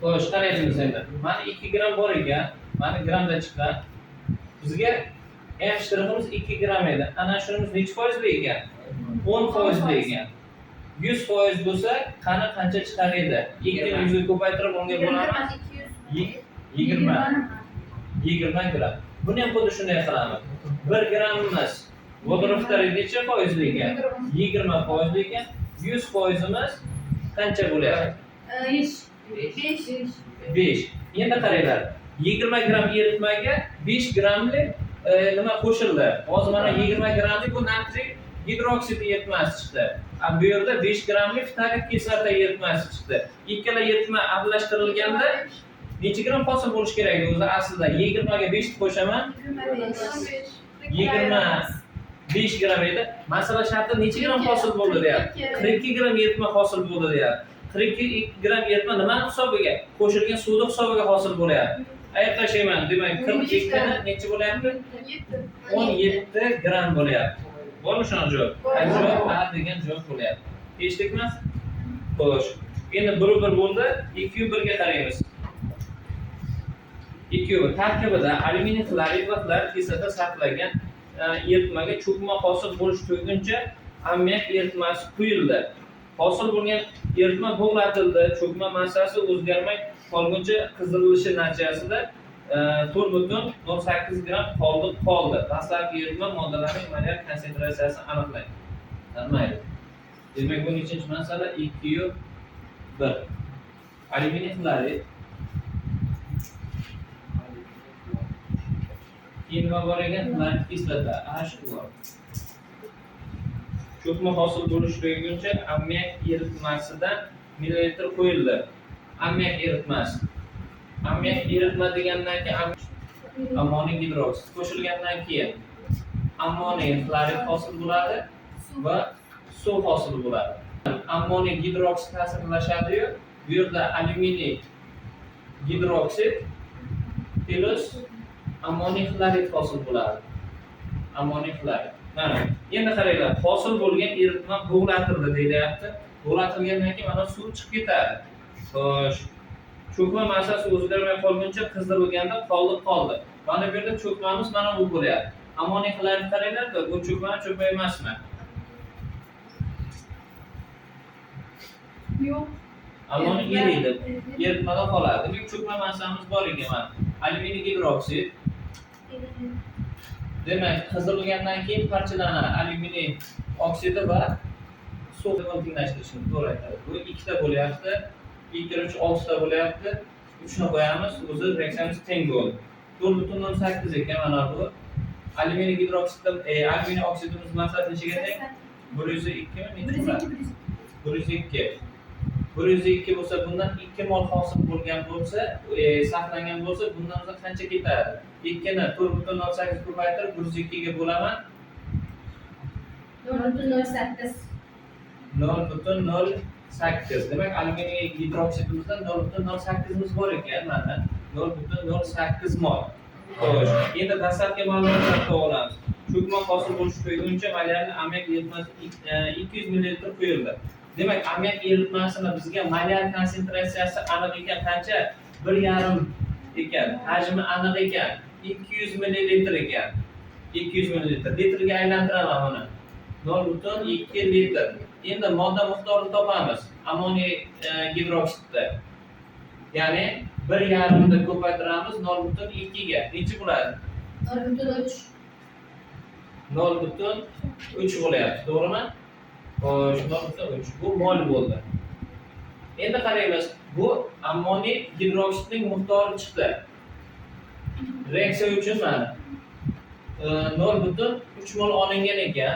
Xo'sh, qaraymiz endi. Mana 2 gram bor ekan, mana gramda chiqqan. Bizga M shtriximiz 2 gram edi. Ana shunimiz nechi foizli ekan? 10 foizli ekan. 100 foiz bo'lsa, qani qancha chiqar edi? 2 ni 100 ga ko'paytirib 10 ga bo'laman. 20 gram. Buni ham xuddi shunday qilamiz. 1 grammimiz vodorod ftorid necha foizli ekan? 20 foizli ekan. 100 foizimiz qancha bo'lyapti? 5. 5. Endi qaranglar. 20 gram eritmaga 5 gramlik nima qo'shildi? Hozir mana 20 gramlik bu natriy gidroksid eritmasi chiqdi. Bu yerda 5 gramlik ftarid kislota eritmasi chiqdi. Ikkala eritma aralashtirilganda necha gram hosil bo'lishi kerak o'zi aslida? 20 ga 5 qo'shaman. 25 gram edi. Masala sharti necha gram hosil bo'ldi deyapti. 42 gram eritma hosil bo'ldi deyapti. 42 gram eritma nimani hisobiga? Qo'shilgan suvni hisobiga hosil bo'lyapti. Aytashayman, demak 42 ni necha bo'lyapti? 17 gram bo'lyapti. Bormi shunaqa javob? Javob A degan javob bo'lyapti. Eshitdikmi? Xo'sh. Endi 1-1 bo'ldi. 2-1 ga qaraymiz. 2-1 tarkibida alyuminiy xlorid va xlorid kislota saqlagan eritmaga cho'kma hosil bo'lish tuguncha ammiak eritmasi quyildi. Hosil bo'lgan eritma bug'latildi. Cho'kma massasi o'zgarmay qolguncha qizdirilishi natijasida 4,08 gram qoldiq qoldi. Dastlabki eritma moddalarining molyar konsentratsiyasini aniqlang. Mayli. Demak, bu nechinchi masala? 2-1. Alyuminiy xlorid. Keyin nima bor ekan? Xlorid kislota H2O. Cho'kma hosil bo'lish tuguncha ammiak eritmasidan millilitr qo'yildi. Ammiak eritmasi. Ammiak eritma degandan keyin ammoniy gidroksid qo'shilgandan keyin ammoniy xlorid hosil bo'ladi va suv hosil bo'ladi. Ammoniy gidroksid ta'sirlashadi-yu, bu yerda alyuminiy gidroksid plus ammoniy xlorid hosil bo'ladi. Ammoniy xlorid. Mana, endi qaranglar, hosil bo'lgan eritma bug'latildi deyilyapti. Bug'latilgandan keyin mana suv chiqib ketadi. Xo'sh, cho'kma massasi o'zgarmay qolguncha qizdirilganda qoldiq qoldi. Mana bu yerda cho'kmamiz mana bu bo'lyapti. Ammoniy xlorid qaranglar-da, bu cho'kma cho'kma emasmi? Yo'q. Ammoniy eriydi. Eritmada qoladi. Demak, cho'kma massamiz bor ekan mana. Alyuminiy gidroksid. Demak, qizdirilgandan keyin parchalanadi alyuminiy oksidi va suv bilan tenglashtirishni to'g'ri aytadi. Bu ikkita bo'lyapti. 2 3 6 ta bo'lyapti. 3 ni qo'yamiz, o'zi reaksiyamiz teng bo'ldi. 4,08 ekan mana bu. Alyuminiy gidroksiddan, alyuminiy oksidimiz massasi nechaga teng? 102 mi? Necha bo'ladi? 102. 102 bo'lsa, bundan 2 mol hosil bo'lgan bo'lsa, saqlangan bo'lsa, bundan o'zi qancha ketadi? 2 ni 4,08 ko'paytirib 102 ga bo'laman. 0,08. 0,08. Demak, alyuminiy gidroksidimizdan 0,08 bor ekan, mana 0,08 mol. Xo'sh, endi dastlabki ma'lumotlarni olamiz. Cho'kma hosil bo'lish tuguncha molyarli ammiak eritmasi 200 ml quyildi. Demak, ammiak eritmasini bizga molyar konsentratsiyasi aniq ekan qancha? 1,5 ekan. Hajmi aniq ekan. 200 ml ekan. 200 ml. Litrga aylantiraman buni. 0,2 litr. Endi modda miqdorini topamiz. Ammoniy gidroksidda. Ya'ni 1,5 ni ko'paytiramiz 0,2 ga. Necha bo'ladi? 0,3. 0,3 bo'lyapti, to'g'rimi? Xo'sh, 0,3. Bu mol bo'ldi. Endi qaraymiz, bu ammoniy gidroksidning miqdori chiqdi. Reaksiya uchun mana 0,3 mol olingan ekan.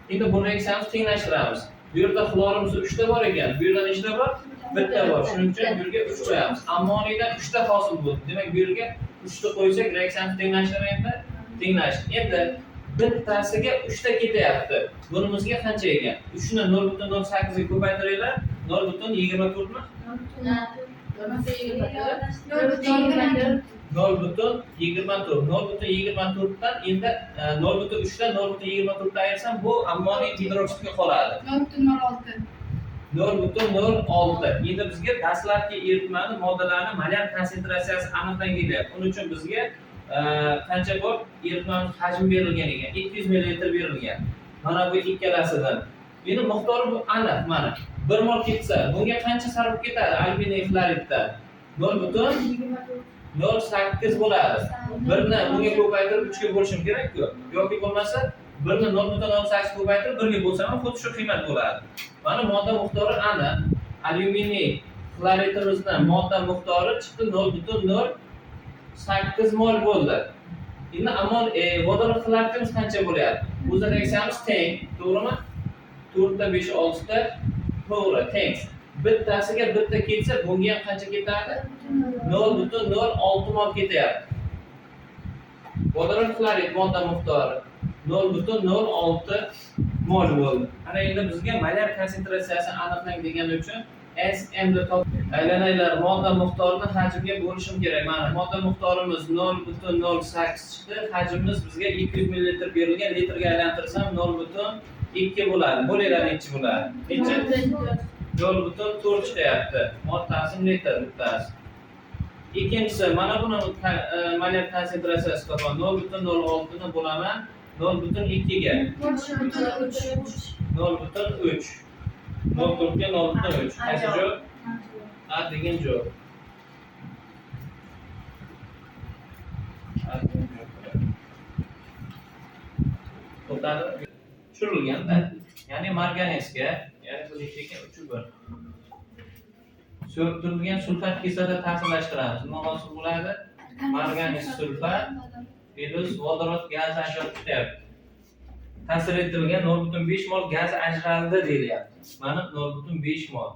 Endi bu reaksiyamizni tenglashtiramiz. Bu yerda xlorimiz 3 ta bor ekan. Bu yerda nechta bor? 1 ta bor. Shuning uchun bu yerga 3 qo'yamiz. Ammoniydan 3 ta hosil bo'ldi. Demak, bu yerga 3 ta qo'ysak, reaksiyamiz tenglashtiradi endi. Tenglashdi. Endi bittasiga 3 ta ketyapti. Bunimizga qancha ekan? 3 ni 0,08 ga ko'paytiringlar, 0,24 mi? 0,24. 0,24. 0,24 dan endi 0,3 dan 0,24 ni ayirsam, bu ammoniy gidroksidga qoladi. 0,06. 0,06. Endi bizga dastlabki eritmani moddalarni molyar konsentratsiyasi aniqlan kelyapti. Uning uchun bizga qancha bor eritmani hajmi berilgan ekan? 200 ml berilgan. Mana bu ikkalasidan. Endi miqdori bu aniq mana. 1 mol ketsa, bunga qancha sarf ketadi alyuminiy xloridda? 0,08 bo'ladi. Birni bunga ko'paytirib 3 ga bo'lishim kerak-ku. Yoki bo'lmasa birni 0,08 ko'paytirib 1 ga bo'lsam ham xuddi shu qiymat bo'ladi. Mana modda miqdori aniq. Alyuminiy xloridimizni modda miqdori chiqdi 0,08 mol bo'ldi. Endi ammo vodorod xloridimiz qancha bo'lyapti? O'zi reaksiyamiz teng, to'g'rimi? 4 ta 5 6 ta to'g'ri, teng. Bittasiga bitta ketsa, bunga ham qancha ketadi? 0,06 mol ketyapti. Vodorod xlorid modda miqdori 0,06 mol bo'ldi. Ana endi bizga molyar konsentratsiyasi aniqlang degani uchun SM deb top. Aylanaylar, modda miqdorini hajmga bo'lishim kerak. Mana modda miqdorimiz 0,08 chiqdi. Hajmimiz bizga 200 ml berilgan, litrga aylantirsam 0,2 bo'ladi. Bo'linglar nechi bo'ladi? Necha? 0,4 chiqyapti. Moddasi litr bittasi. Ikkinchisi, mana buni molyar konsentratsiyasi topaman. 0,06 ni bo'laman 0,2 ga. 0,3. 0,4 ga 0,3. Qaysi javob? A degan javob. A degan javob. To'xtadi. Tushirilganda, ya'ni marganesga, ya'ni bu necha ekan? 3,1. So'rtirilgan sulfat kislota ta'sirlashtiramiz. Nima hosil bo'ladi? Marganes sulfat plus vodorod gazi ajralib chiqyapti. Ta'sir etilgan 0,5 mol gaz ajraldi deyilyapti. Mana 0,5 mol.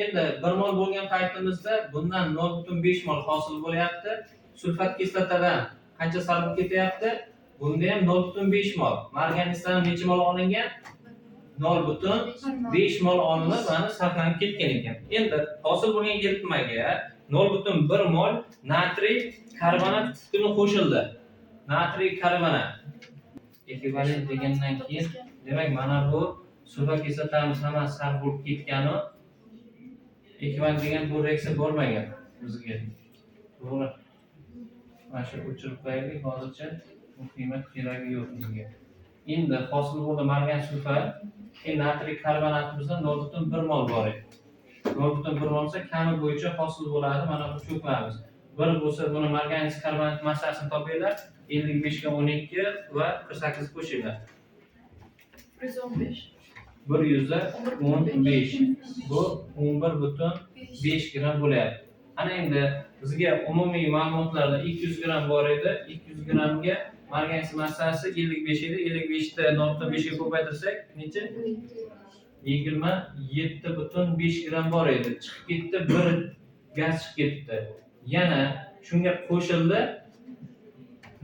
Endi 1 mol bo'lgan paytimizda bundan 0,5 mol hosil bo'lyapti. Sulfat kislotadan qancha sarf ketyapti? Bunda ham 0,5 mol. Marganesdan necha mol olingan? 0,5 mol olinib, mana sarflanib ketgan ekan. Endi hosil bo'lgan eritmaga 0,1 mol natriy karbonat kukuni qo'shildi. Natriy karbonat ekvivalent degandan keyin, demak mana bu sulfat kislotamiz hammasi sarf bo'lib ketgani, ekvivalent degan bu reaksiya bormagan bizga. To'g'ri. Mana shu o'chirib qo'yaylik hozircha, bu qiymat keragi yo'q bizga. Endi hosil bo'ldi margan sulfat, keyin natriy karbonatimizdan 0,1 mol bor edi. 0,1 mol bo'lsa kami bo'yicha hosil bo'ladi mana bu cho'kmamiz. 1 bo'lsa buni marganis karbonat massasini topinglar, 55 ga 12 va 48 qo'shinglar. 115. 115. Bu 11,5 gram bo'lyapti. Ana endi bizga umumiy ma'lumotlarda 200 gram bor edi. 200 gramga marganis massasi 55 edi. 55 ni 0,5 ga ko'paytirsak necha? 27,5 gram bor edi. Chiqib ketdi, bir gaz chiqib ketdi. Yana shunga qo'shildi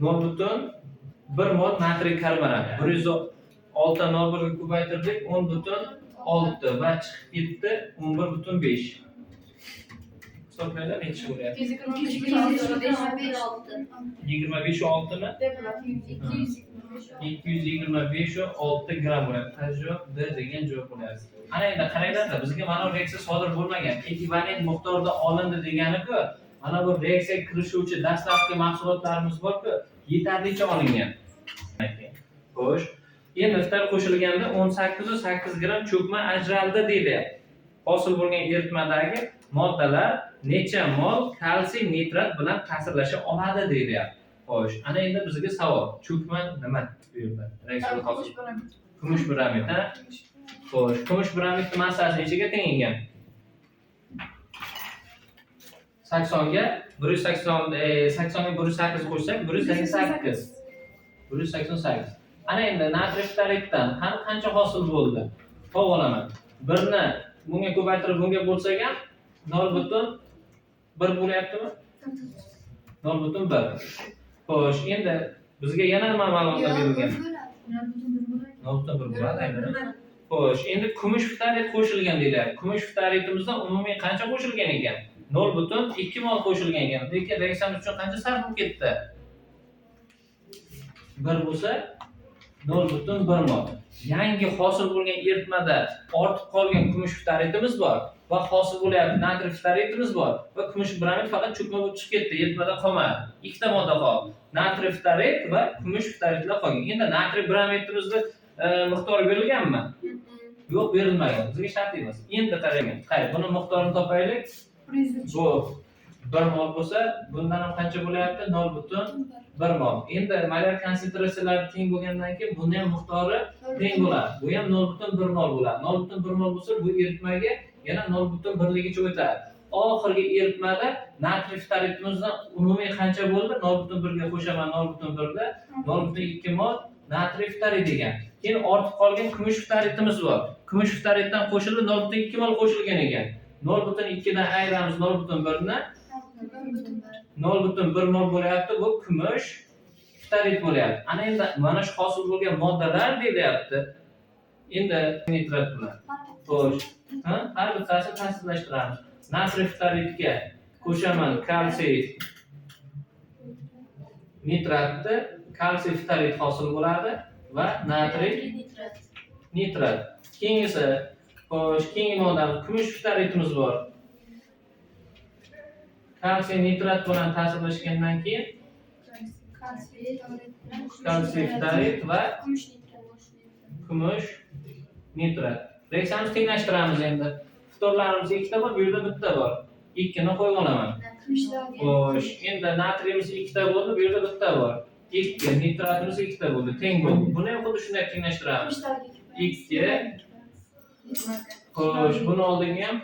0,1 mol natriy karbonat. 106.01 ga ko'paytirdik, 10,6 va chiqib ketdi 11,5. Hisoblanglar necha bo'lyapti? 25,6 mi? 225,6 gram bo'lyapti. Qaysi javob? D degan javob bo'lyapti. Ana endi qaranglar-da, bizga mana bu reaksiya sodir bo'lmagan. Ekvivalent miqdorda olindi degani-ku, mana bu reaksiyaga kirishuvchi dastlabki mahsulotlarimiz bor-ku, yetarlicha olingan. Xo'sh, endi iftor qo'shilganda 18,8 gram cho'kma ajraldi deyilyapti. Hosil bo'lgan eritmadagi moddalar necha mol kalsiy nitrat bilan ta'sirlasha oladi deyilyapti. Xo'sh, ana endi bizga savol. Cho'kma nima bu yerda? Reaksiyada hosil. Kumush bromid, ha? Xo'sh, kumush bromid massasi nechaga teng ekan? 80 ga 180, 80 ga 108 qo'shsak 188. 188. Ana endi natriy ftoriddan qancha hosil bo'ldi? Topib olaman. Birni bunga ko'paytirib bunga bo'lsak ham 0,1 bo'lyaptimi? 0,1. Xo'sh, endi bizga yana nima ma'lumotlar berilgan? 0,1 bo'ladi aynan. Xo'sh, endi kumush ftorid qo'shilgan deyiladi. Kumush ftoridimizdan umumiy qancha qo'shilgan ekan? 0,2 mol qo'shilgan ekan. Lekin reaksiyamiz uchun qancha sarf bo'lib ketdi? 1 bo'lsa 0,1 mol. Yangi hosil bo'lgan eritmada ortib qolgan kumush ftoridimiz bor va hosil bo'lyapti natriy ftoridimiz bor va kumush bromid faqat cho'kma bo'lib chiqib ketdi, eritmada qolmadi. Ikkita modda qoldi. Natriy ftorid va kumush ftoridlar qolgan. Endi natriy bromidimizni miqdori berilganmi? Yo'q, berilmagan. Bizga shart emas. Endi qarang, qarang, buni miqdorini topaylik. Bu 1 mol bo'lsa, bundan ham qancha bo'lyapti? 0,1 mol. Endi molyar konsentratsiyalari teng bo'lgandan keyin buni ham miqdori teng bo'ladi. Bu ham 0,1 mol bo'ladi. 0,1 mol bo'lsa, bu eritmaga yana 0,1ligicha o'tadi. Oxirgi eritmada natriy ftoridimizdan umumiy qancha bo'ldi? 0,1 ga qo'shaman 0,1da 0,2 mol natriy ftorid degan. Keyin ortib qolgan kumush ftoridimiz bor. Kumush ftoriddan qo'shilib 0,2 mol qo'shilgan ekan. 0,2 dan ayiramiz 0,1 ni. 0,1 mol bo'lyapti. Bu kumush ftorid bo'lyapti. Ana endi mana shu hosil bo'lgan moddalar deyilyapti. Endi nitrat bilan. Xo'sh, har bittasini ta'sirlashtiramiz. Natriy ftoridga qo'shaman kalsiy nitratni, kalsiy ftorid hosil bo'ladi va natriy nitrat. Keyingisi, xo'sh, keyingi moddamiz kumush ftoridimiz bor. Kalsiy nitrat bilan ta'sirlashgandan keyin kalsiy ftorid va kumush nitrat. Reaksiyamizni tenglashtiramiz endi. Ftorlarimiz ikkita bor, bu yerda bitta bor. 2 ni qo'yib olaman. Xo'sh, endi natriyimiz ikkita bo'ldi, bu yerda bitta bor. 2, nitratimiz ikkita bo'ldi, teng bo'ldi. Buni ham xuddi shunday tenglashtiramiz. 2. Xo'sh, buni oldiga ham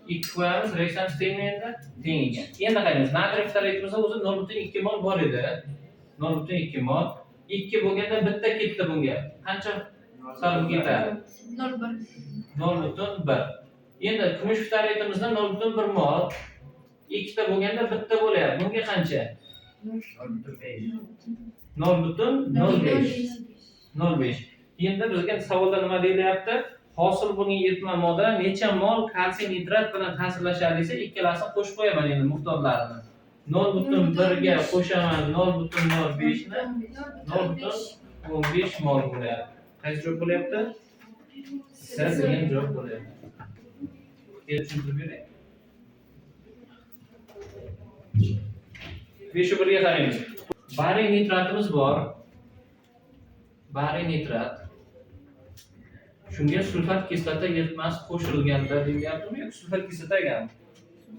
2 qo'yamiz, reaksiyamiz tengmi endi? Teng ekan. Endi qaraymiz, natriy ftoridimizda o'zi 0,2 mol bor edi. 0,2 mol. 2 bo'lganda bitta ketdi bunga. Qancha sarf ketadi? 0,1. 0,1. Endi kumush ftoridimizda 0,1 mol. Ikkita bo'lganda bitta bo'lyapti. Bunga qancha? 0,05. 0,5. Endi bizga savolda nima deyilyapti? Hosil bo'lgan eritma moddalar necha mol kalsiy nitrat bilan ta'sirlashadi desa, ikkalasini qo'shib qo'yaman endi miqdorlarini. 0,1 ga qo'shaman 0,05 ni 0,15 mol bo'lyapti. Qaysi javob bo'lyapti? S degan javob bo'lyapti. Kelib tushuntirib beray. 5.1 ga qaraymiz. Bariy nitratimiz bor. Bariy nitrat. Shunga sulfat kislota eritmasi qo'shilganda deyilyaptimi yoki sulfat kislotagami?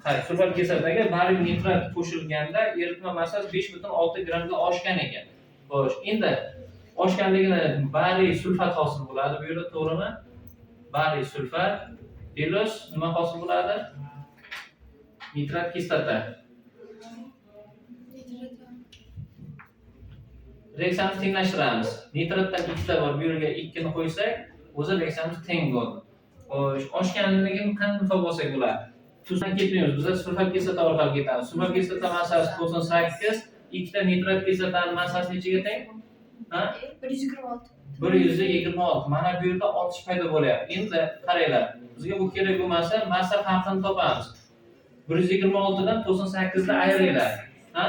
Ha, sulfat kislotaga bariy nitrat qo'shilganda eritma massasi 5,6 grammga oshgan ekan. Xo'sh, endi oshganligini bariy sulfat hosil bo'ladi bu yerda, to'g'rimi? Bariy sulfat plus nima hosil bo'ladi? Nitrat kislota. Reaksiyamizni tenglashtiramiz. Nitratdan ikkita bor, bu yerga 2 ni qo'ysak, o'zi reaksiyamiz teng bo'ldi. Xo'sh, oshganligini qanday topib olsak bo'ladi? Tuzdan ketmaymiz, biz sulfat kislota orqali ketamiz. Sulfat kislota massasi 98, ikkita nitrat kislotaning massasi nechaga teng? Ha? 126. 126. Mana bu yerda ortish paydo bo'lyapti. Endi qaranglar, bizga bu kerak bo'lmasa, massa farqini topamiz. 126 dan 98 ni ayiranglar. Ha?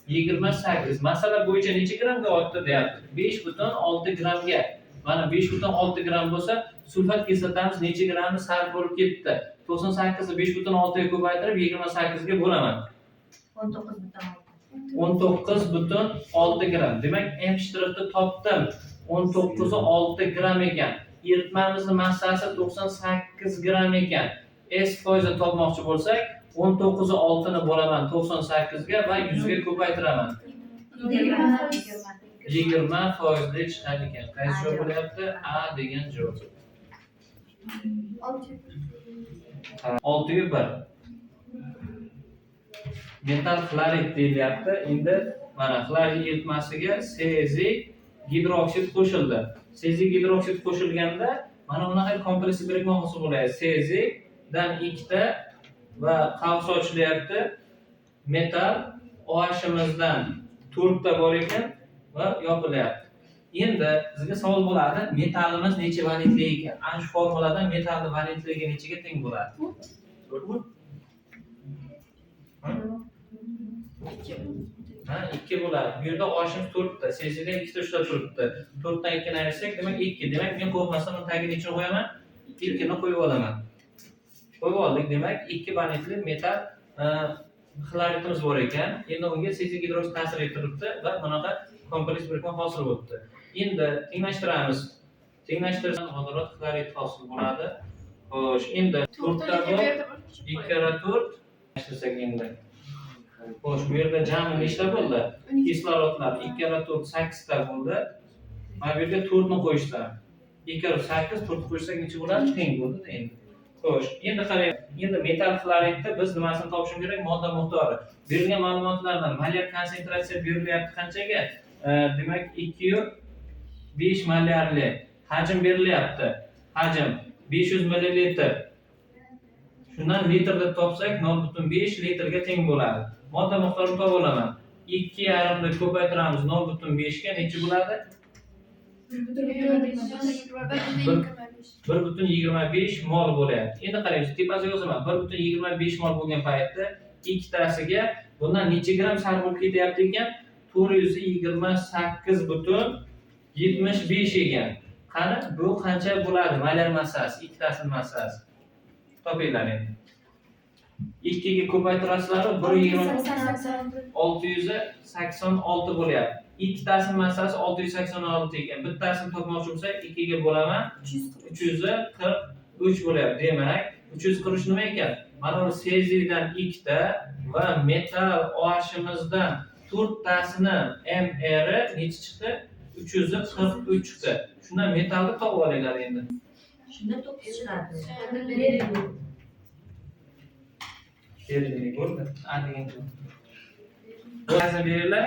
28. Masala bo'yicha necha grammga ortdi deyapti. 5,6 grammga. Mana 5,6 gramm bo'lsa, sulfat kislotamiz necha grammni sarf bo'lib ketdi? 98 ni 5,6 ga ko'paytirib 28 ga bo'laman. 19,6 gramm. Demak, M shtrixni topdim. 19,6 gramm ekan. Eritmamizning massasi 98 gramm ekan. S foizi topmoqchi bo'lsak, 19,6 ni bo'laman 98 ga va 100 ga ko'paytiraman. 20% chiqar ekan. Qaysi javob bo'lyapti? A degan javob. 6.1. Metal xlorid deyilyapti. Endi mana xlorid eritmasiga seziy gidroksid qo'shildi. Seziy gidroksid qo'shilganda mana bunaqa kompleks birikma hosil bo'ladi. Seziydan ikkita va qavs ochilyapti. Metal OHimizdan 4 ta bor ekan va yopilyapti. Endi bizga savol bo'ladi, metallimiz necha valentli ekan? Ana shu formuladan metallning valentligi nechaga teng bo'ladi? 4 Ha, 2 2 bo'ladi. Bu yerda OHimiz 4 ta, seziyda 2 ta ushlab turibdi. 4 dan 2 ni ayirsak, demak 2. Demak, men qo'rqmasdan uni tagiga nechini qo'yaman? 2 ni qo'yib olaman. Qo'yib oldik. Demak, 2 valentli metal xloridimiz bor ekan. Endi unga seziy gidroksid ta'sir ettiribdi va bunaqa kompleks birikma hosil bo'libdi. Endi tenglashtiramiz. Tenglashtirsak vodorod xlorid hosil bo'ladi. Xo'sh, endi 4 ta bor. 2 karra 4 tenglashtirsak endi. Xo'sh, bu yerda jami nechta bo'ldi? Kislorodlar 2 karra 4 8 ta bo'ldi. Mana bu yerga 4 ni qo'yishdi. 2 karra 8 4 qo'ysak necha bo'ladi? Teng bo'ldi endi. Xo'sh, endi qarang, endi metal xloridni biz nimasini topishimiz kerak? Modda miqdori. Berilgan ma'lumotlardan molyar konsentratsiya berilyapti qanchaga? Demak, 2.5 molyarli hajm berilyapti. Hajm 500 millilitr. Shundan litrda topsak 0.5 litrga teng bo'ladi. Modda miqdorini topa olaman. 2.5 ni ko'paytiramiz 0.5 ga necha bo'ladi? 1.25 mol bo'lyapti. Endi qaraymiz, tepasiga yozaman. 1.25 mol bo'lgan paytda ikkitasiga bundan necha gram sarf bo'lib ketyapti ekan? 428.75 ekan. Qani, bu qancha bo'ladi? Molyar massasi, ikkitasining massasi. Topinglar endi. 2 ga ko'paytirasizlar, 1.686 bo'lyapti. Ikkitasining massasi 686 ekan. Bittasini topmoqchi bo'lsak, 2 ga bo'laman. 343 bo'lyapti. Demak, 343 nima ekan? Mana bu seziydan 2 ta va metal OHimizdan 4 tasini MR necha chiqdi? 343 chiqdi. Shundan metalni topib olinglar endi. Shunda 9 chiqadi. Berildi, bo'ldi. A degan javob. Bo'lmasa beringlar.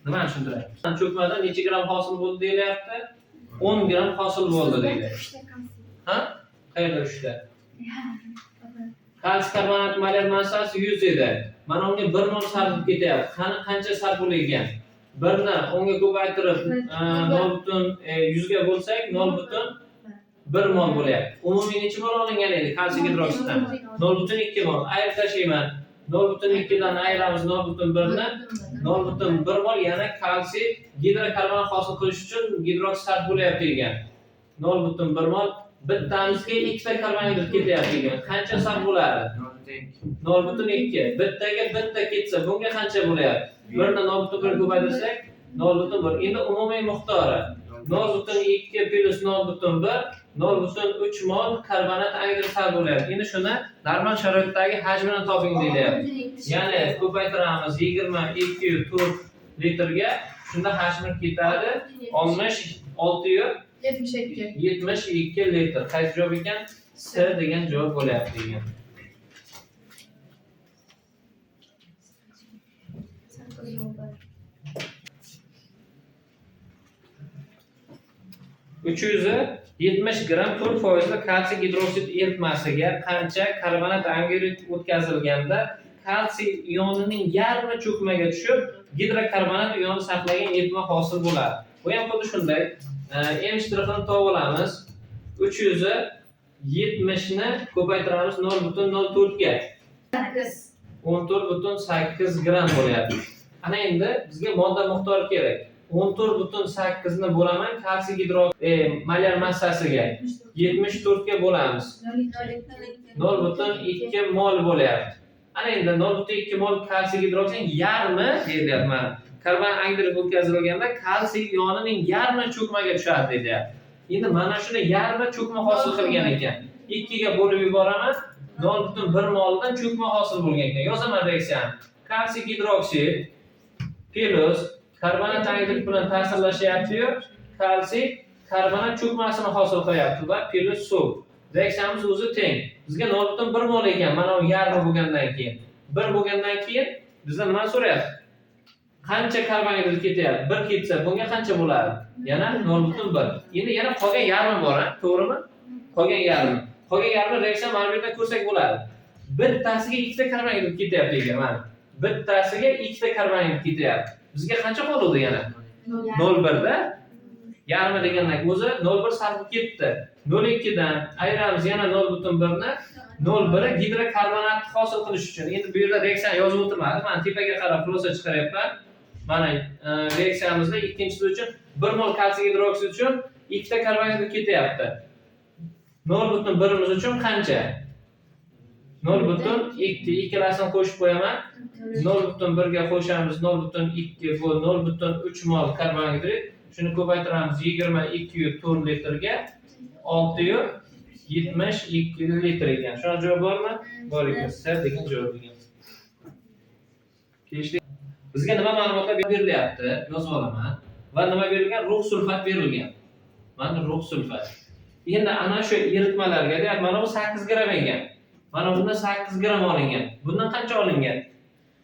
Nimani tushuntiray? Cho'kmadan necha gram hosil bo'ldi deyilyapti? 10 gram hosil bo'ldi deyilyapti. Ha? Qayerda 3 ta? Kalsiy karbonat molyar massasi 100 edi. Mana unga 1 mol sarf bo'lib ketyapti. Qani qancha sarf bo'lgan? 1 ni 10 ga ko'paytirib 0.100 ga bo'lsak 0.1 mol bo'lyapti. Umumiy necha mol olingan edi kalsiy gidroksiddan? 0.2 mol. Ayirib tashlayman. 0.2 dan ayiramiz 0.1 ni. 0.1 mol yana kalsiy gidrokarbonat hosil qilish uchun gidroksid sarf bo'lyapti ekan. 0.1 mol bittamizga 2 ta karbonhidrat ketyapti ekan. Qancha sarf bo'ladi? 0.2. Bittaga bitta ketsa, bunga qancha bo'lyapti? 1 ni 0.1 ko'paytirsak 0.1. Endi umumiy miqdori 0.2 plus 0.1 0.3 mol karbonat angidrid sarf bo'lyapti. Endi shuni normal sharoitdagi hajmini toping deyilyapti. Ya'ni ko'paytiramiz 22.4 litrga, shunda hajmi ketadi 66.72 72. litr. Qaysi javob ekan? S degan javob bo'lyapti degan. ...370 gram 4% kalsiy gidroksid eritmasiga qancha karbonat angidrid o'tkazilganda kalsiy ionining yarmi cho'kmaga tushib, gidrokarbonat ioni saqlagan eritma hosil bo'ladi. Bu ham xuddi shunday. M shtrixini topib olamiz. 370 ni ko'paytiramiz 0.04 ga. 14.8 gram bo'lyapti. Ana endi bizga modda miqdori kerak. 14.8 ni bo'laman kalsiy gidroksid molyar massasiga. 74 ga bo'lamiz. 0.2 mol bo'lyapti. Ana endi 0.2 mol kalsiy gidroksidning yarmi deyilyapti mana. Karbon angidrid o'tkazilganda kalsiy ionining yarmi cho'kmaga tushadi deyilyapti. Endi mana shuni yarmi cho'kma hosil qilgan ekan. 2 ga bo'lib yuboraman. 0.1 moldan cho'kma hosil bo'lgan ekan. Yozaman reaksiyani. Kalsiy gidroksid plus karbonat angidrid bilan ta'sirlashyapti-yu, kalsiy karbonat cho'kmasini hosil qilyapti va plus suv. Reaksiyamiz o'zi teng. Bizga 0.1 mol ekan, mana u yarmi bo'lgandan keyin. 1 bo'lgandan keyin bizdan nima so'rayapti? Qancha karbonhidrat ketyapti? 1 ketsa, bunga qancha bo'ladi? Yana 0.1. Endi yana qolgan yarmi bor, ha? To'g'rimi? Qolgan yarmi. Qolgan yarmi reaksiya mana bu yerdan ko'rsak bo'ladi. Bittasiga 2 ta karbonhidrat ketyapti ekan, mana. Bittasiga 2 ta karbonhidrat ketyapti. Bizga qancha qoldi yana? 0.1 da. Yarmi degandan o'zi 0.1 sarf bo'lib ketdi. 0.2 dan ayiramiz yana 0.1 ni. 0.1 gidrokarbonat hosil qilish uchun. Endi bu yerda reaksiyani yozib o'tirmadim. Mana tepaga qarab xulosa chiqaryapman. Mana reaksiyamizda ikkinchisi uchun 1 mol kalsiy gidroksid uchun 2 ta karbongidrid ketyapti. 0,1 uchun qancha? 0,2. Ikkalasini qo'shib qo'yaman. 0,1 ga qo'shamiz 0,2, bu 0,3 mol karbongidrid. Shuni ko'paytiramiz 22,4 litrga, 6,72 litr ekan. Shuna javob bormi? Bor ekan. S degan javob ekan. Kelishdik. Bizga nima ma'lumotlar berilyapti? Yozib olaman. Va nima berilgan? Rux sulfat berilgan. Mana rux sulfat. Endi ana shu eritmalarga deyapti, mana bu 8 gramm ekan. Mana bundan 8 gramm olingan. Bundan qancha olingan?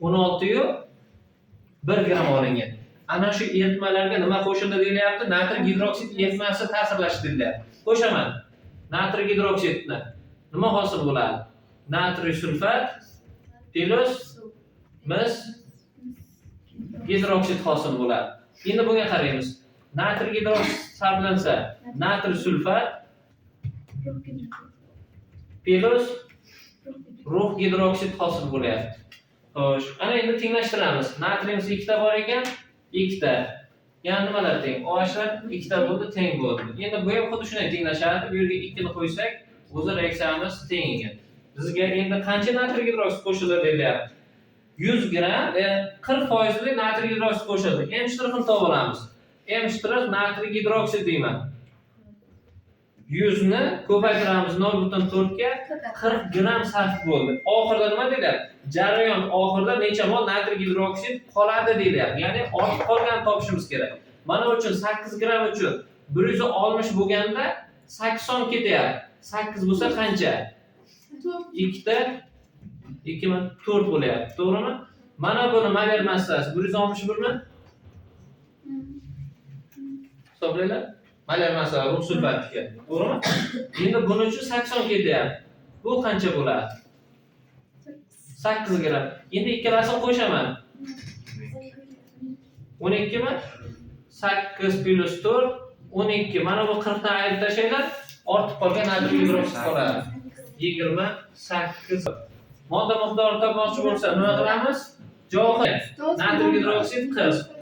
16,1 gramm olingan. Ana shu eritmalarga nima qo'shildi deyilyapti? Natriy gidroksid eritmasi ta'sirlashdi deyilyapti. Qo'shaman. Natriy gidroksidni nima hosil bo'ladi? Natriy sulfat plus mis gidroksid hosil bo'ladi. Endi bunga qaraymiz. Natriy gidroksid sarflansa, natriy sulfat plus rux gidroksid hosil bo'lyapti. Xo'sh, ana endi tenglashtiramiz. Natriyimiz 2 ta bor ekan, 2 ta. Yana nimalar teng? OHlar 2 ta bo'ldi, teng bo'ldi. Endi bu ham xuddi shunday tenglashadi. Bu yerga 2 ni qo'ysak, o'zi reaksiyamiz teng ekan. Bizga endi qancha natriy gidroksid qo'shildi deyilyapti. 100 gramm 40% natriy gidroksid qo'shildi. M shtrixini topib olamiz. M shtrix natriy gidroksid deyman. 100 ni ko'paytiramiz 0,4 ga, 40 gramm sarf bo'ldi. Oxirida nima deyilyapti? Jarayon oxirida necha mol natriy gidroksid qoladi deyilyapti. Ya'ni ortib qolganini topishimiz kerak. Mana uchun 8 gramm uchun 160 bo'lganda 80 ketyapti. 8 bo'lsa qancha? 2 ta 2 4 bo'lyapti, to'g'rimi? Mana buni molar massasi 161 mi? Hisoblanglar. Molar massa rux sulfatniki, to'g'rimi? Endi buning uchun 80 ketyapti. Bu qancha bo'ladi? 8 gramm. Endi ikkalasini qo'shaman. 12 mi? 8 plus 4 12. Mana bu 40 dan ayirib tashlanglar, ortib qolgan natriy gidroksid qoladi. 28. Modda miqdorini topmoqchi bo'lsa, nima qilamiz? Javob natriy gidroksid 40.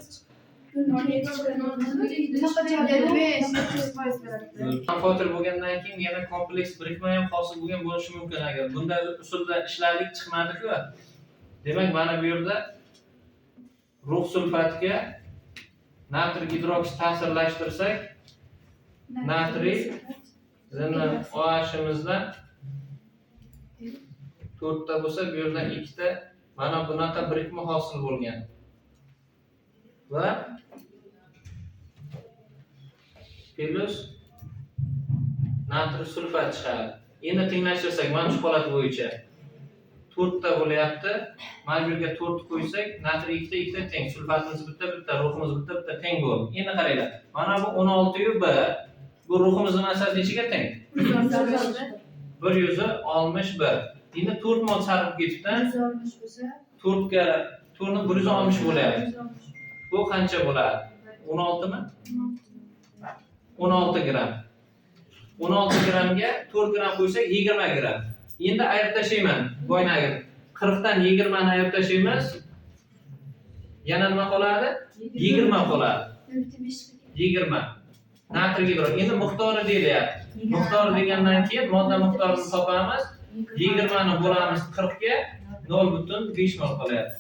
Amfoter bo'lgandan keyin yana kompleks birikma ham hosil bo'lgan bo'lishi mumkin agar bunday usulda ishladik chiqmadi-ku. Demak, mana bu yerda rux sulfatga natriy gidroksid ta'sirlashtirsak, natriy OHimizda 4 ta bo'lsa, bu yerda 2 ta mana bunaqa birikma hosil bo'lgan. Va plus natriy sulfat chiqadi. Endi tenglashtirsak, mana shu holat bo'yicha 4 ta bo'lyapti. Mana bu yerga 4 qo'ysak, natriy 2 ta 2 ta teng, sulfatimiz bitta bitta, ruhimiz bitta bitta teng bo'ldi. Endi qaranglar. Mana bu 16,1. Bu ruhimizning massasi nechaga teng? 161. Endi 4 mol sarf ketibdi. 4 ga 4 ni 160 bo'lyapti. Bu qancha bo'ladi? 16 mi? 16 gramm. 16 grammga 4 gramm qo'ysak 20 gramm. Endi ayirib tashlayman. Boyagi 40 dan 20 ni ayirib tashlaymiz. Yana nima qoladi? 20 qoladi. 20. Natriy gidroksid. Endi miqdori deyilyapti. Miqdori degandan keyin modda miqdorini topamiz. 20 ni bo'lamiz 40 ga 0,5 mol qolyapti.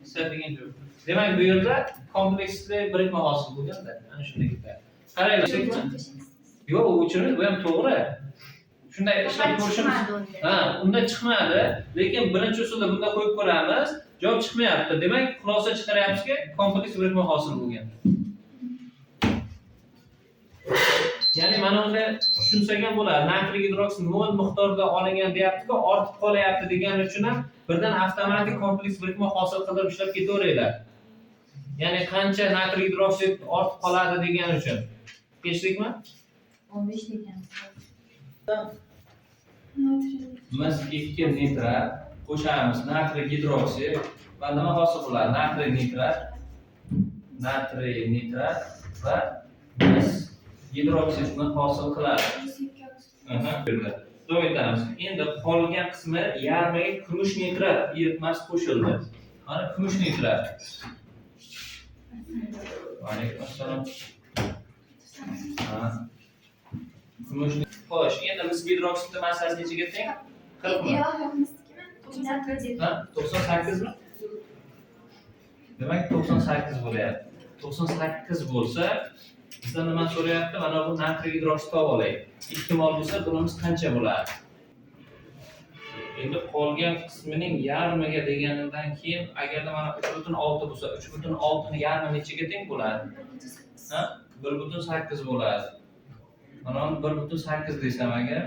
S degan javob. Demak, bu yerda kompleksli birikma hosil bo'lganda, ana shunday ketadi. Qaranglar. Yo'q, u o'chirmaydi, bu ham to'g'ri. Shunday ishlab ko'rishimiz. Ha, unda chiqmadi, lekin birinchi usulda bunda qo'yib ko'ramiz, javob chiqmayapti. Demak, xulosa chiqaryapmizki, kompleks birikma hosil bo'lgan. Ya'ni mana unda tushunsak ham bo'ladi. Natriy gidroksid mol miqdorida olingan deyapti-ku, ortib qolyapti degani uchun ham birdan avtomatik kompleks birikma hosil qilib ishlab ketaveringlar. Ya'ni qancha natriy gidroksid ortib qoladi degani uchun. Kechdikmi? 15 degan. Mis 2 nitrat qo'shamiz natriy gidroksid va nima hosil bo'ladi? Natriy nitrat, natriy nitrat va mis gidroksidni hosil qiladi. Davom etamiz. Endi qolgan qismi yarmiga kumush nitrat eritmasi qo'shildi. Mana kumush nitrat. Alaykum assalom. Ha. Kumush. Xo'sh, endi mis gidroksidni massasi nechaga teng? 40 mi? Yo'q, yo'q, misnikimi? 98. Ha, 98 mi? Demak, 98 bo'lyapti. 98 bo'lsa, bizdan nima so'rayapti? Mana bu natriy gidroksid topib olaylik. 2 mol bo'lsa, bunimiz qancha bo'ladi? Endi qolgan qismining yarmiga deganidan keyin agarda mana 3.6 bo'lsa, 3.6 ni yarmi nechaga teng bo'ladi? Ha? 1.8 bo'ladi. Mana uni 1.8 desam agar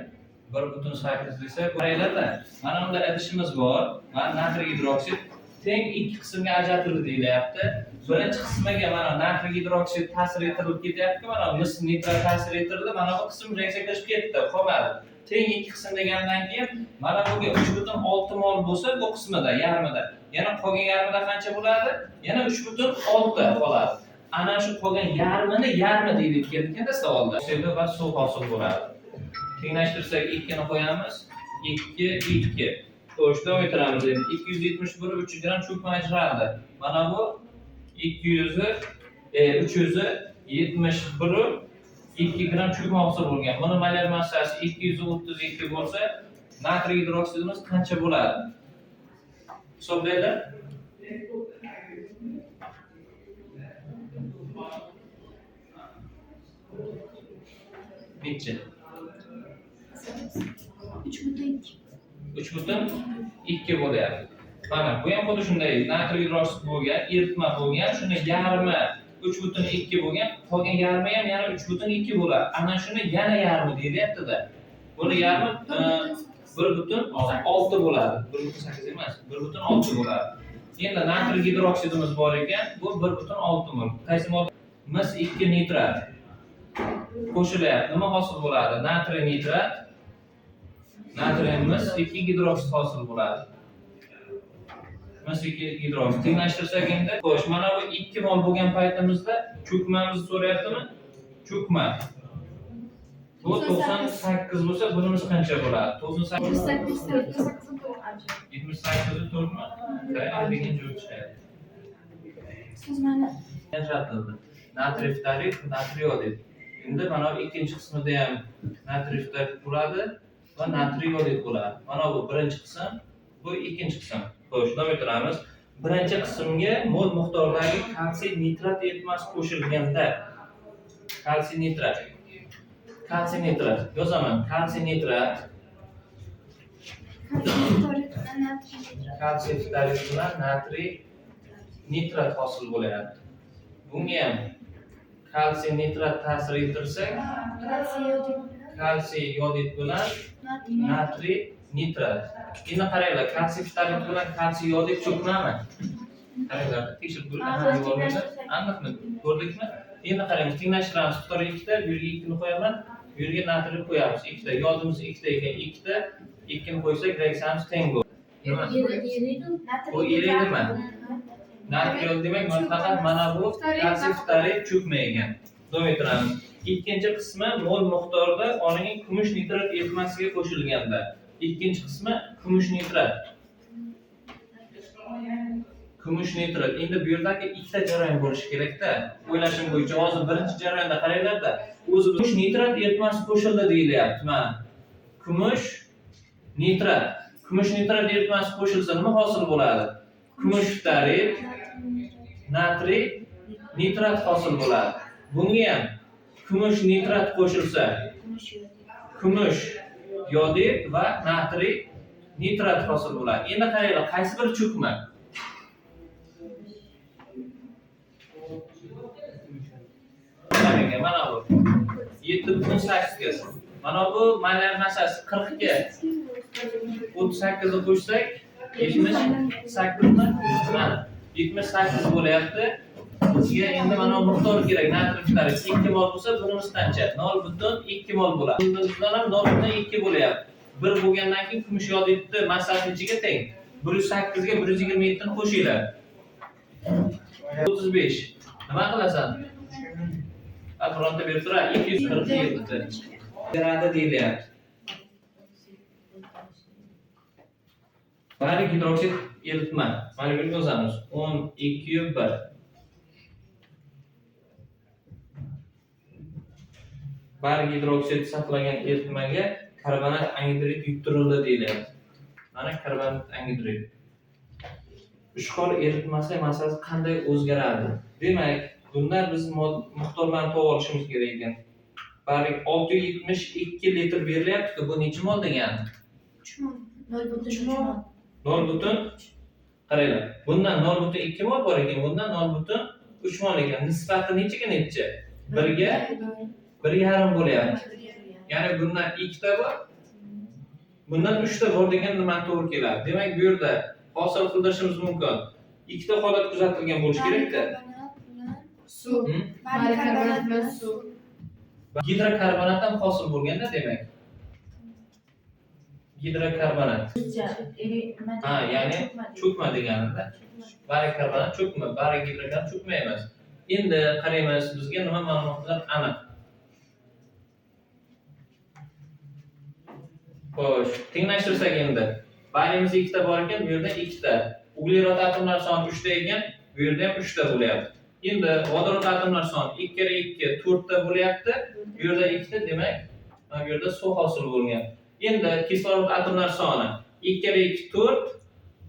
1.8 desa, qaranglar-da, mana bunda idishimiz bor. Mana natriy gidroksid teng ikki qismga ajratildi deyilyapti. Birinchi qismiga mana natriy gidroksid ta'sir ettirilib ketyapti, mana mis nitrat ta'sir ettirildi, mana bu qism reaksiya kirishib ketdi, qolmadi. Teng ikki qism degandan keyin mana bunga 3.6 mol bo'lsa, bu qismida, yarmida. Yana qolgan yarmida qancha bo'ladi? Yana 3.6 qoladi. Ana shu qolgan yarmini yarmi deyilgan ekanda savolda. Oksid va suv hosil bo'ladi. Tenglashtirsak 2 ni qo'yamiz. 2 2. Xo'sh, davom ettiramiz endi. 271,3 gram cho'kma ajraldi. Mana bu 371,2 gram cho'kma hosil bo'lgan. Buni molyar massasi 232 bo'lsa, natriy gidroksidimiz qancha bo'ladi? Hisoblanglar. Necha? 3.2. 3.2 bo'lyapti. Mana bu ham xuddi shunday natriy gidroksid bo'lgan, eritma bo'lgan, shuni yarmi 3.2 bo'lgan, qolgan yarmi ham yana 3.2 bo'ladi. Ana shuni yana yarmi deyilyapti-da. Buni yarmi 1.6 bo'ladi. 1.8 emas, 1.6 bo'ladi. Endi natriy gidroksidimiz bor ekan, bu 1.6 mol. Qaysi modda? Mis 2 nitrat qo'shilyapti. Nima hosil bo'ladi? Natriy nitrat, natriy mis 2 gidroksid hosil bo'ladi. Mis 2 gidroksid. Tenglashtirsak endi, xo'sh, mana bu 2 mol bo'lgan paytimizda cho'kmamizni so'rayaptimi? Cho'kma. Bu 98 bo'lsa, bunimiz qancha bo'ladi? 98 78 to'rtmi? Degan javob chiqadi. Suzmani ajratildi. Natriy ftorid, natriy yodid. Endi mana bu ikkinchi qismida ham natriy ftorid bo'ladi va natriy yodid bo'ladi. Mana bu birinchi qism, bu ikkinchi qism. Xo'sh, davom ettiramiz. Birinchi qismga mol miqdordagi kalsiy nitrat eritmasi qo'shilganda kalsiy nitrat. Kalsiy nitrat yozaman. Kalsiy nitrat, kalsiy ftorid bilan natriy nitrat hosil bo'lyapti. Bunga ham kalsiy nitrat ta'sir ettirsak, kalsiy yodid bilan natriy nitrat. Endi qaranglar, kalsiy ftorid bilan kalsiy yodid cho'kmami? Qaranglar, tekshirib ko'ring. Aniqmi? Ko'rdikmi? Endi qaraymiz, tenglashtiramiz. Ftor 2 ta, bu yerga 2 ni qo'yaman, bu yerga natriy qo'yamiz 2 ta. Yodimiz 2 ta ekan, 2 ta, 2 ni qo'ysak reaksiyamiz teng bo'ladi. Nima? Bu eriydimi? Natriy yod demak, mana faqat mana bu kalsiy ftorid cho'kma ekan. Davom ettiramiz. Ikkinchi qismi mol miqdorida olingan kumush nitrat eritmasiga qo'shilganda. Ikkinchi qismi kumush nitrat. Kumush nitrat. Endi bu yerdagi ikkita jarayon bo'lishi kerak-da. O'ylashim bo'yicha hozir birinchi jarayonda qaranglar-da, o'zi kumush nitrat eritmasi qo'shildi deyilyapti. Mana kumush nitrat. Kumush nitrat eritmasi qo'shilsa nima hosil bo'ladi? Kumush ftorid, natriy nitrat hosil bo'ladi. Bunga ham kumush nitrat qo'shilsa, kumush yodid va natriy nitrat hosil bo'ladi. Endi qaranglar, qaysi bir cho'kma? Mana bu 7.8. Mana bu molyar massasi 40 ga 38 ni qo'shsak 78 mi? Mana 78 bo'lyapti. Bizga endi mana bu miqdor kerak. Natriy ftorid 2 mol bo'lsa, bunimiz qancha? 0.2 mol bo'ladi. Bundan ham 0.2 bo'lyapti. 1 bo'lgandan keyin kumush yodidni massasi nechaga teng? 108 ga 127 ni qo'shinglar. 35. Nima qilasan? Bironta berib turar. 247. Beradi deyilyapti. Bari gidroksid eritma. Mana buni yozamiz. 10 2 1. Bariy gidroksid saqlagan eritmaga karbonat angidrid yuttirildi deyilyapti. Mana karbonat angidrid. Ishqor eritmasi massasi qanday o'zgaradi? Demak, bunda biz miqdorlarni topib olishimiz kerak ekan. Bariy 672 litr berilyapti-ku, bu necha mol degani? 3 mol. 0,3 mol. 0, qaranglar, bundan 0,2 mol bor ekan, bundan 0,3 mol ekan. Nisbati nechaga necha? 1ga 1,5 bo'lyapti. Ya'ni bundan 2 ta bor, bundan 3 ta bor degan nimani to'g'ri keladi. Demak, bu yerda hosil qildirishimiz mumkin. Ikkita holat kuzatilgan bo'lishi kerak-da. Suv. Bariy Bariy karbonat bilan suv. Gidrokarbonat ham hosil bo'lganda, demak. Gidrokarbonat. Ha, ya'ni cho'kma deganida. Bariy karbonat cho'kma, bariy gidrokarbonat cho'kma emas. Endi qaraymiz, bizga nima ma'lumotlar aniq. Xo'sh, tenglashtirsak endi. Bariyimiz 2 ta bor ekan, bu yerda 2 ta. Uglerod atomlar soni 3 ta ekan, bu yerda ham 3 ta bo'lyapti. Endi vodorod atomlar soni 2 kere 2 4 ta bo'lyapti. Bu yerda 2 ta, demak, mana bu yerda suv hosil bo'lgan. Endi kislorod atomlar soni 2 kere 2 4,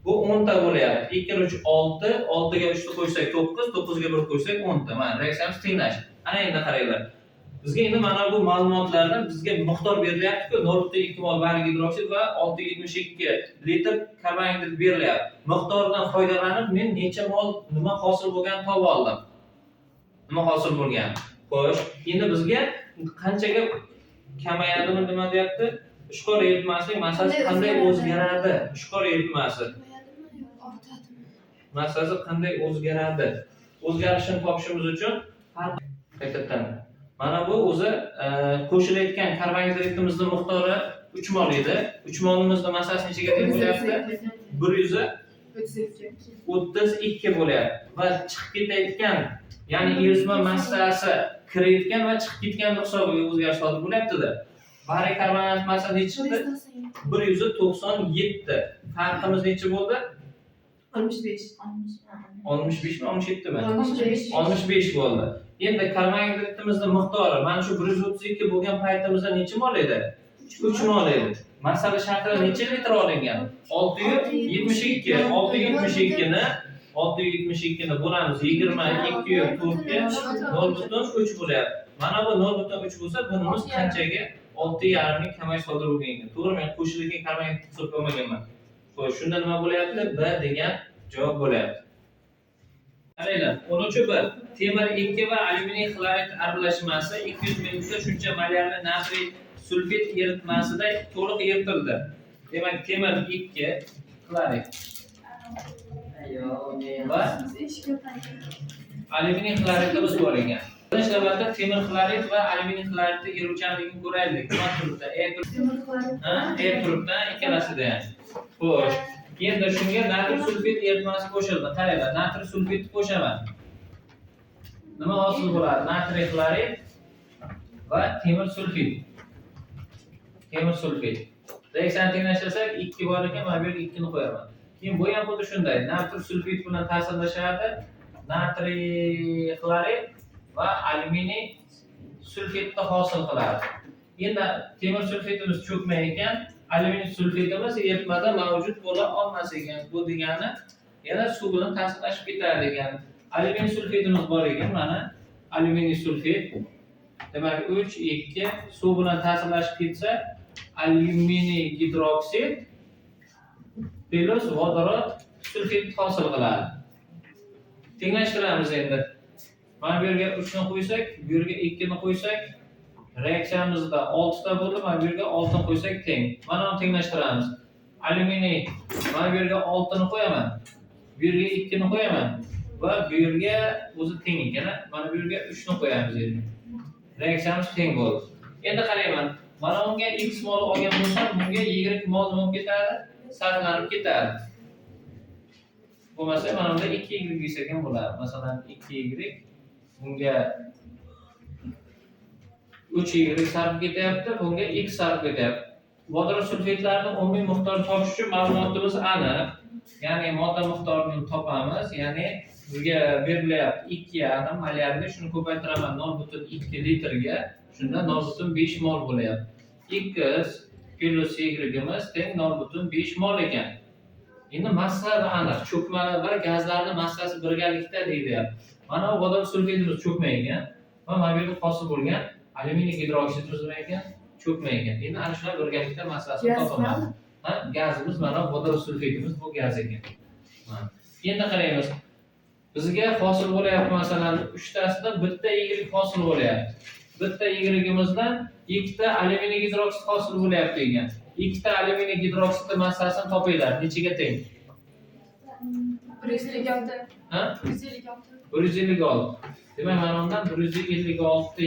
bu 10 ta bo'lyapti. 2 kere 3 6, 6 ga 3 ni qo'shsak 9, 9 ga 1 qo'shsak 10 ta. Mana reaksiyamiz tenglashdi. Ana endi qaranglar. Bizga endi mana bu ma'lumotlardan bizga miqdor berilyapti-ku, 0,2 mol bariy gidroksid va 672 litr karbonhidrat berilyapti. Miqdordan foydalanib men necha mol nima hosil bo'lganini topib oldim. Nima hosil bo'lgan? Xo'sh, endi bizga qanchaga kamayadimi nima deyapti? Ishqor eritmasining massasi qanday o'zgaradi? Ishqor eritmasi massasi qanday o'zgaradi? O'zgarishini topishimiz uchun qaytadan mana bu o'zi qo'shilayotgan karbonhidratimizning miqdori 3 mol edi. 3 molimizning massasi nechaga teng bo'lyapti? 132 bo'lyapti. Va chiqib ketayotgan, ya'ni eritma massasi kirayotgan va chiqib ketgan hisobiga o'zgarish sodir bo'lyapti-da. Bariy karbonat massasi necha chiqdi? 197. Farqimiz necha bo'ldi? 65. 65 mi, 67 mi? 65. 65 bo'ldi. Endi karbonhidratimizning miqdori mana shu 132 bo'lgan paytimizda necha mol edi? 3 mol edi. Masala shartida necha litr olingan? 672. 672 ni 672 ni bo'lamiz 22 4 ga 0,3 bo'lyapti. Mana bu 0,3 bo'lsa, bunimiz qanchaga? 6,5 ga kamayish sodir bo'lgan ekan. To'g'ri, men qo'shilgan karbonhidrat hisobga olmaganman. Xo'sh, shunda nima bo'lyapti? B degan javob bo'lyapti. Qaranglar, 13 B. Temir 2 va alyuminiy xlorid aralashmasi 200 ml shuncha molyarli natriy sulfit eritmasida to'liq eritildi. Demak, temir 2 xlorid va alyuminiy xloridimiz bor ekan. Birinchi navbatda temir xlorid va alyuminiy xloridni eruvchanligini ko'raylik. Nima turibdi? E turibdi. Ha, E turibdi ikkalasida ham. Xo'sh, endi shunga natriy sulfit eritmasi qo'shildi. Qaranglar, natriy sulfitni qo'shaman. Nima hosil bo'ladi? Natriy xlorid va temir sulfit. Temir sulfit. Reaksiyani tenglashtirsak 2 bor ekan, mana bu yerga 2 ni qo'yaman. Keyin bu ham xuddi shunday. Natriy sulfit bilan ta'sirlashadi. Natriy xlorid va alyuminiy sulfitni hosil qiladi. Endi temir sulfitimiz cho'kma ekan, alyuminiy sulfitimiz eritmada mavjud bo'la olmas ekan. Bu degani yana suv bilan ta'sirlashib ketadi degani. Alyuminiy sulfitimiz bor ekan, mana alyuminiy sulfit. Demak, 3 2 suv bilan ta'sirlashib ketsa, alyuminiy gidroksid plyus vodorod sulfit hosil qiladi. Tenglashtiramiz endi. Mana bu yerga 3 ni qo'ysak, bu yerga 2 ni qo'ysak, reaksiyamizda 6 ta bo'ldi, mana bu yerga 6 ni qo'ysak teng. Mana buni tenglashtiramiz. Alyuminiy, mana bu yerga 6 ni qo'yaman. Bu yerga 2 ni qo'yaman va bu yerga o'zi teng ekan, mana bu yerga 3 ni qo'yamiz endi. Reaksiyamiz teng bo'ldi. Endi qarayman. Mana bunga x mol olgan bo'lsam, bunga y mol nima bo'lib ketadi? Sarflanib ketadi. Bo'lmasa mana bunda 2 y desak ham bo'ladi. Masalan, 2 y bunga 3 y sarf ketyapti, bunga x sarf ketyapti. Vodorod sulfitlarini umumiy miqdorini topish uchun ma'lumotimiz aniq. Ya'ni modda miqdorini topamiz. Ya'ni bizga berilyapti 2,5 molyarni, shuni ko'paytiraman 0,2 litrga. Shunda 0,5 mol bo'lyapti. X plus Y'imiz teng 0,5 mol ekan. Endi massa aniq. Cho'kmalar va gazlarning massasi birgalikda deyilyapti. Mana bu vodorod sulfidimiz cho'kma ekan va mana bu yerda hosil bo'lgan alyuminiy gidroksidimiz nima ekan? Cho'kma ekan. Endi ana shular birgalikda massasini topaman. Ha, gazimiz mana vodorod sulfidimiz bu gaz ekan. Endi qaraymiz. Bizga hosil bo'lyapti masalan 3 tasidan bitta Y hosil bo'lyapti. Bitta Y'imizdan 2 ta alyuminiy gidroksid hosil bo'lyapti ekan. 2 ta alyuminiy gidroksidning massasini topinglar. Nechaga teng? 156. Ha? 156. 156. Demak, mana undan 156 Y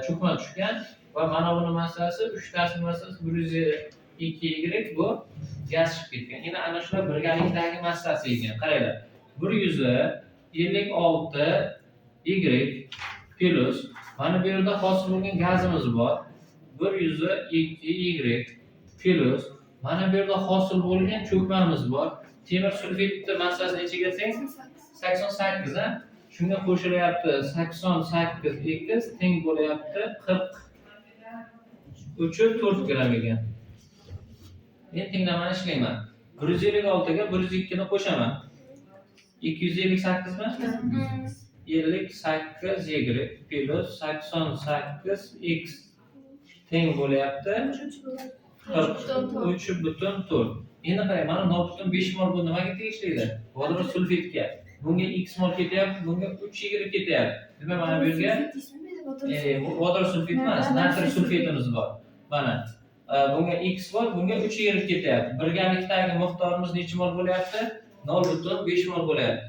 cho'kma tushgan va mana buni massasi 3 tasining massasi 102 Y bu gaz chiqib ketgan. Endi ana shular birgalikdagi massasi ekan. Qaranglar. 156 Y plus mana bu yerda hosil bo'lgan gazimiz bor. 102 Y plus mana bu yerda hosil bo'lgan cho'kmamiz bor. Temir sulfidning massasi nechaga teng? 88 ha? Shunga qo'shilyapti 88 x teng bo'lyapti 43,4 gram ekan. Endi tenglamani ishlayman. 156 ga 102 ni qo'shaman. 258 mi? 58 Y plus 88 x teng bo'lyapti 43,4. Endi qarang, mana 0,5 mol bu nimaga tegishli? Vodorod sulfidga. Bunga x mol ketyapti, bunga 3 Y ketyapti. Demak, mana bu yerga vodorod sulfid emas, natriy sulfidimiz bor. Mana bunga x bor, bunga 3 Y ketyapti. Birgalikdagi miqdorimiz necha mol bo'lyapti? 0,5 mol bo'lyapti.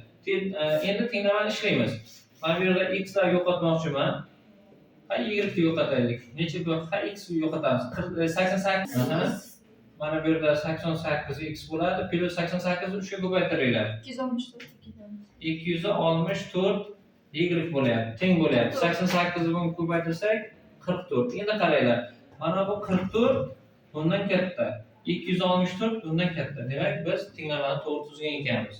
Endi tenglamani ishlaymiz. Mana bu yerda x lar yo'qotmoqchiman. Ha, y ni yo'qotaylik. Necha bu? Ha, x yo'qotamiz. 88. Mana bu yerda 88 x bo'ladi. Plus 88 ni 3 ga ko'paytiringlar. 264. 264 Y bo'lyapti. Teng bo'lyapti. 88 ni bunga ko'paytirsak 44. Endi qaranglar. Mana bu 44 bundan katta. 264 bundan katta. Demak, biz tenglamani to'g'ri tuzgan ekanmiz.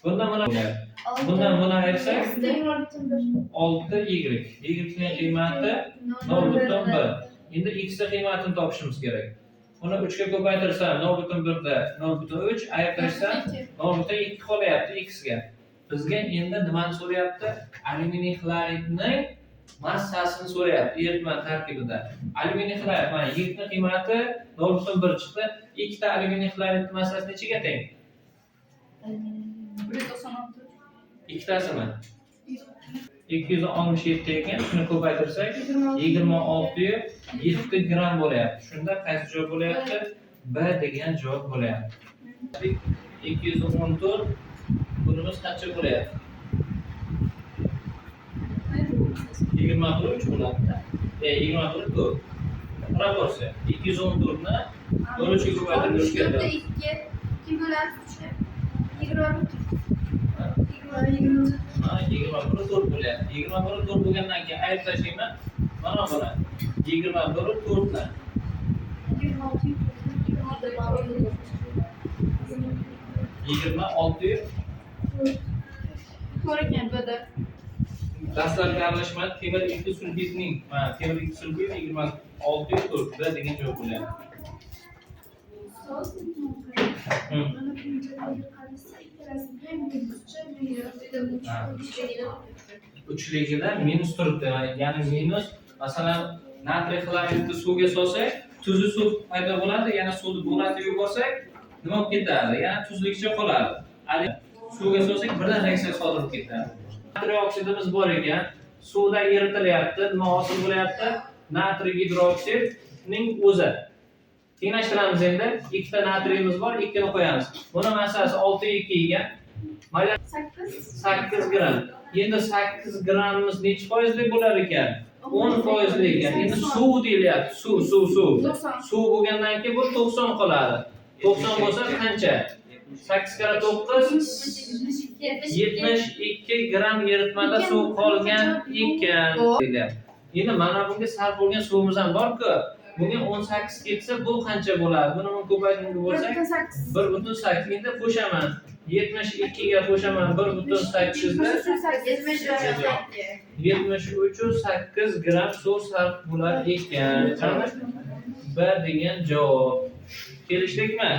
Bundan buni bundan buni ayirsak 6 Y. Y ning qiymati 0,1. Endi x ning qiymatini topishimiz kerak. Buni 3 ga ko'paytirsam 0,1 da 0,3 ayirtirsam 0,2 qolyapti x ga. Bizga endi nimani so'rayapti? Alyuminiy xloridning massasini so'rayapti eritma tarkibida. Alyuminiy xlorid mana Y ning qiymati 0,1 chiqdi. 2 ta alyuminiy xloridning massasi nechaga teng? 196. Ikkitasimi? 267 ekan. Shuni ko'paytirsak 26,7 gram bo'lyapti. Shunda qaysi javob bo'lyapti? B degan javob bo'lyapti. 214 bunimiz qancha bo'lyapti? 23 bo'ladi. 24. Proporsiya. 214 ni 3 ga ko'paytirib 3 ga. 2 2 bo'lamiz 3 ga. 24. Ha, 24 bo'lyapti. 24 bo'lgandan keyin ayirib tashlayman. Mana buni 24 ni 26. 26 To'g'ri ekan, B'da. Dastlabki aralashma temir 2 sulfidning, mana temir 2 sulfid 26,4 B degan javob bo'lyapti. Uchligida minus turibdi, ya'ni minus, masalan, natriy xloridni suvga solsak, tuzli suv paydo bo'ladi, yana suvni bug'latib yuborsak, nima bo'lib ketadi? Yana tuzlikcha qoladi. Suvga solsak, birdan reaksiya sodir bo'lib ketadi. Natriy oksidimiz bor ekan, suvda eritilyapti, nima hosil bo'lyapti? Natriy gidroksidning o'zi. Tenglashtiramiz endi. 2 ta natriyimiz bor, 2 ni qo'yamiz. Buni massasi 6,2 ekan. Mayda 8 gram. Endi 8 grammimiz necha foizlik bo'lar ekan? 10 foizlik ekan. Endi suv deyilyapti. Suv, suv, suv. Suv bo'lgandan keyin bu 90 qoladi. 90 bo'lsa qancha? 8 karra 9 72 gram eritmada suv qolgan ekan. Endi mana bunga sarf bo'lgan suvimiz ham bor-ku. Bunga 18 ketsa bu qancha bo'ladi? Buni ko'paytirib bo'lsak 1.8. Endi qo'shaman. 72 ga qo'shaman 1,8 ni. 73. 73,8 gramm suv sarf bo'lar ekan. Qani? B degan javob. Kelishdikmi?